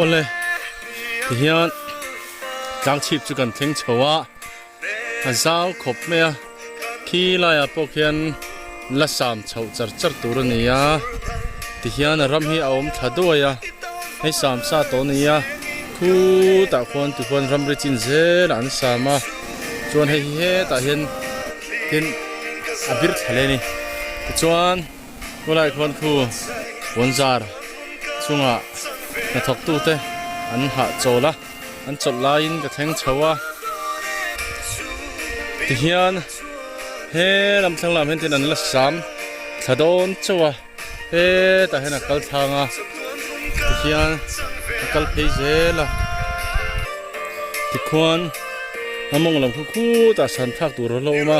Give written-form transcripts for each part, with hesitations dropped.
Awle tihian tlang chhip chu kan thleng chho a a zau khawp mai a khi laiah pawh khian la sam chhoh char char tur a ni a tihian a ram hi a awm thla duai a hei sam sa tawh a ni a khutah khuan tikhuan ramri chin zel ah an sam a chuan hei hi hetah hian tin a bir thla leh a ni tichuan. Khulai khuan khu puanzar chungah hnathawk tute an hah chawl a, an chawlh laiin ka thleng chho a, tihian he lam thlang lam hian tin an la sam thla dawn chauh a, hetah hian a kal thlang a, tihian a kal phei zel a, tikhuan a mawng lam khu khutah san thlak tur a la awm a.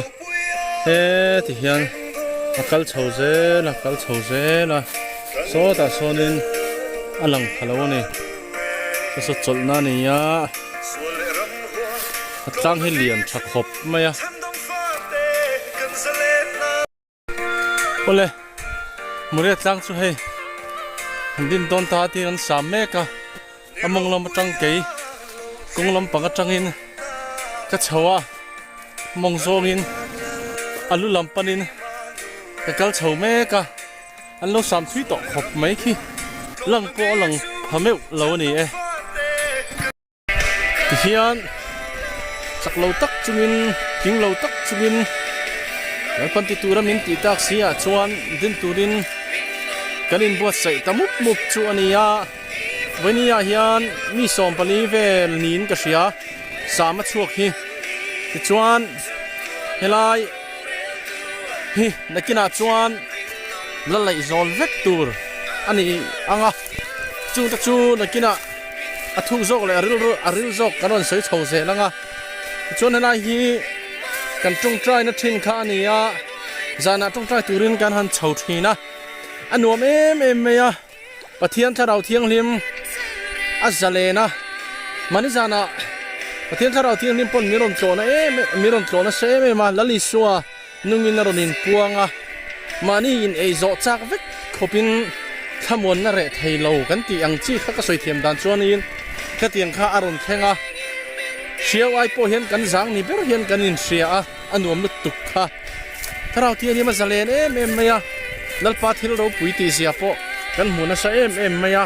Heti hian a kal chho zel a kal chho zel a sawtah sawnin a lang pha lo a ni saw saw chawlhna a ni a a tlang hi lian tha khawp mai a awle Mawria tlang chu hei an din dawn ta tiin an sam mek a a mawng lam atang kei kawng lampang atangin ka chho a mawng zawngin a lu lam panin ka kal chho mek a an lo sam thui tawh khawp mai khi lang pawh a lang pha meuh lo a ni e. Tihian chak lo tak chungin tling lo tak chungin Lalpan ti tura min tih tak si ah chuan din turin kan inbuatsaih ta mup mup chu a ni a. Vawinia ah hian mi 14 vel niin ka hria sam a chhuak hi tichuan helai hi nakinah chuan la laih zawl vek tur a ni ang a chungte chu nakinah a thuk zawk leh a rilru a ril zawk kan rawn sawi chho zel ang a tichuan helai hi kan tawngtai na thin kha a ni a zanah tawngtai turin kan han chho thin a a nuam em em mai a. Pathian Thlarau Thianghlim a zalen a, mahni zanah Pathian Thlarau Thianghlim pawn min rawn tlawhna em em, min rawn tlawhna sa em em a, Lal Isua nungin a rawn inpuang a, mahni in ei zawh chak vek khawpin thlamuanna reh thei lo kan tih ang chi kha ka sawi thiam dan chuanin hetiang kha a rawn thleng a, hriau ai pawh hian kan zang ni ber hian kan inhria a, a nuam lutuk kha. Thlarau Thianghlim a zalen em em mai a, Lalpa thil ropui tih zia pawh kan hmu nasa em em mai a.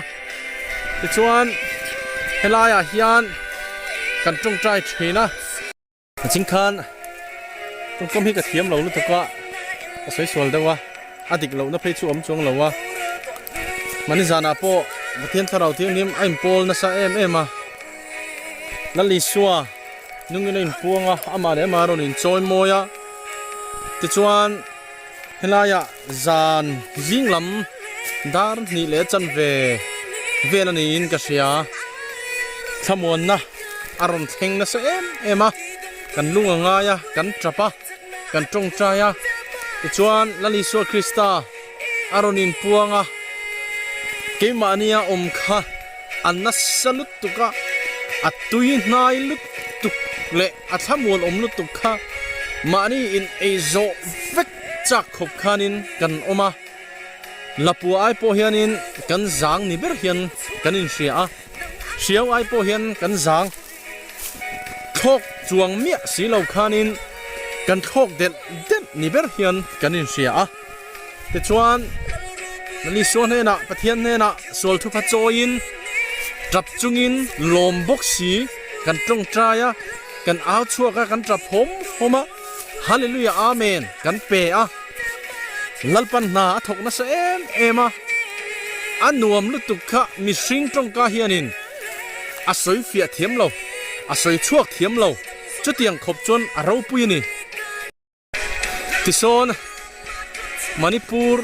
Tichuan helaiah hian kan tawngtai thin a. Ching khan tawngkam hi ka thiam lo lutuk a, ka sawi sual deuh a, a dik lohna phei chu awm chuang lo a. Mahni zanah pawh Pathian Thlarau Thianghlim a inpawl nasa em em a, Lal Isua. Nungin a inpuang a, amah leh amah a rawn inchawi mawi a. Tichuan helaiah zan zing lam dar hnih leh chanve vel a niin ka hria. Thlamuanna a rawn thleng nasa em em a, kan lung a ngai a, kan tap a, kan tawngtai a. Tichuan Lal Isua Krista a rawn inpuang a, keimahnia awm kha a nasa lutuk a, a tui hnai lutuk leh a thlamuan awm lutuk kha mahni in ei zawh vek chak khawp khanin kan awm a, Lapua ai pawh hianin kan zang ni ber hian kan inhria a, hriau ai pawh hian kan zang thlawk chuang miah si lo khanin kan thlawk delh delh ni ber hian kan inhria a. Tichuan, Isua hnenah, Pathian hnenah sual thufa chawiin, tap chungin lawm bawk si kan tawngtai a, kan au chhuak a, kan tap hawm hawm a, Hallelujah Amen kan pe a. Lalpan hna a thawk nasa em em a, a nuam lutuk kha mihring tawngka hianin a sawi fiah thiam lo, a sawi chhuak thiam lo, chutiang khawp chuan a ropui a ni. Tisawn Manipur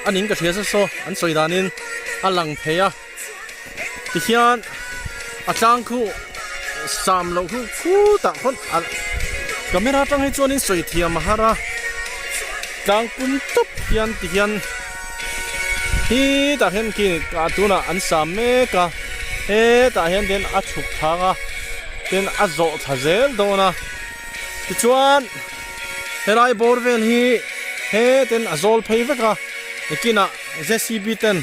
a ning ka hria sa saw an sawi danin a lang thei a tihian a tlang khu sam loh khu khutah khawn a camera atang hi chuanin sawi thiam a har a tlang pum tawp hian tihian hi tah hian khi tunah an sam mek a hetah hian tin a chhuk thlang a tin a zawh thla zel dawn a. Tichuan helai bawr vel hi hetin a zawl phei vek a, nakinah JCB ten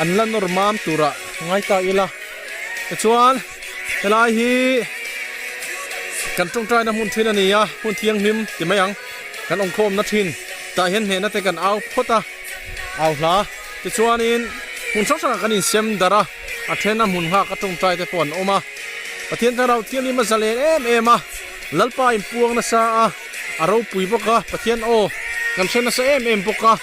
an la nawr mam turah. ngai ta ila. Tichuan helai hi kan tawngtaina hmun thin a ni a, hmun thianghlim ti mai ang kan awmkhawmna thin tah hian hnehna te kan au phawt a, au hla. Tichuanin hmun hrang hrangah kan insem darh a, a then a hmun nghak a tawngtai te pawh an awm a. Pathian Thlarau Thianghlim a zalen em em a, Lalpa inpuang nasa a, a ropui bawk a, Pathian aw kan hre nasa em em bawk a,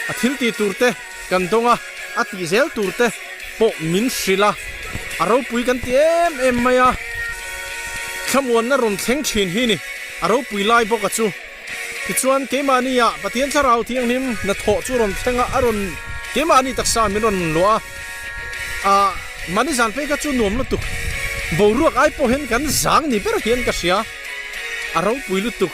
a thil tih tur te kan dawng a, a tih zel tur te pawh min hrilh a, a ropui kan ti em em mai a, thlamuanna rawn thleng thin hi ni, a ropui lai bawk a chu. Tichuan keimahni ah Pathian Thlarau Thianghlim hnathawh chu rawn thleng a, a rawn keimahni taksa min rawn luah a, ah mahni zan phei kha chu nuam lutuk, boruak ai pawh hian kan zang ni ber hian ka hria, a ropui lutuk.